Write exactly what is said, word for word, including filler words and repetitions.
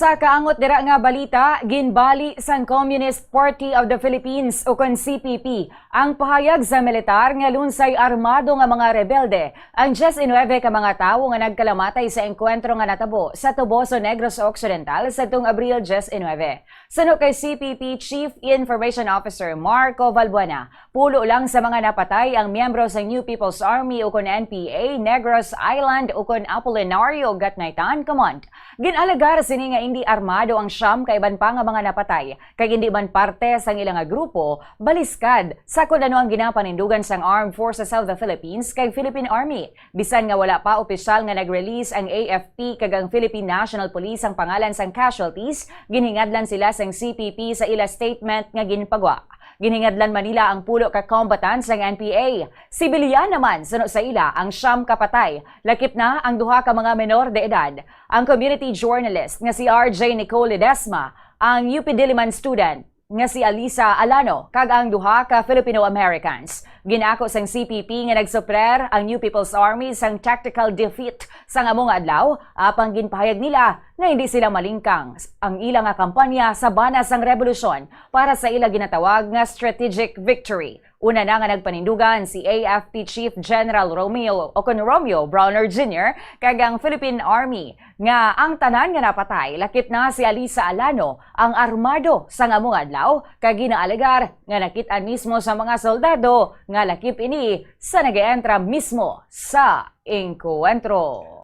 Sa kaangot dira nga balita, ginbali sang Communist Party of the Philippines, ukon C P P, ang pahayag sa militar nga lunsay armado nga mga rebelde ang diyes y nuebe ka mga tawo nga nagkalamatay sa engkwentro nga natabo sa Toboso, Negros Occidental, sadtong Abril diyes y nuebe. Suno kay C P P Chief Information Officer Marco Valbuena, pulo lang sa mga napatay ang miyembro sa New People's Army ukon N P A, Negros Island ukon Apolinario Gatnaitan Command. Gin-alegar sini nga indi armado ang siyam ka iban pa nga mga napatay, kag indi man parte sang ila nga grupo, baliskad sa kon ano ang ginapanindugan sang Armed Forces of the Philippines kag Philippine Army. Bisan nga wala pa opisyal nga nag-release ang A F P kag ang Philippine National Police sang pangalan sang casualties, ginhingadlan sila sang C P P sa ila statement nga ginpagwa. Ginhingadlan man nila ang pulo ka combatants sang N P A. Sibilyan naman, suno sa ila, ang siyam ka patay, lakip na ang duha ka mga menor de edad. Ang community journalist nga si R J Nicole Ledesma, ang U P Diliman student nga si Alisa Alano, kag ang duha ka Filipino-Americans. Gin-ako sang C P P nga nagsupler ang New People's Army sang tactical defeat sang amo nga adlaw, apang ginpahayag nila nga hindi sila malingkang ang ila nga kampanya sa bana sang rebolusyon para sa ila ginatawag nga strategic victory. Una na nga nagpanindugan si A F P Chief General Romeo, ukon Romeo Brawner Junior, kag ang Philippine Army nga ang tanan nga napatay, lakip na si Alisa Alano, ang armado sang amo nga adlaw, kag ginaalegar nga nakit-an mismo sa mga soldado nga lakip ini sa nag-eentra mismo sa engkwentro.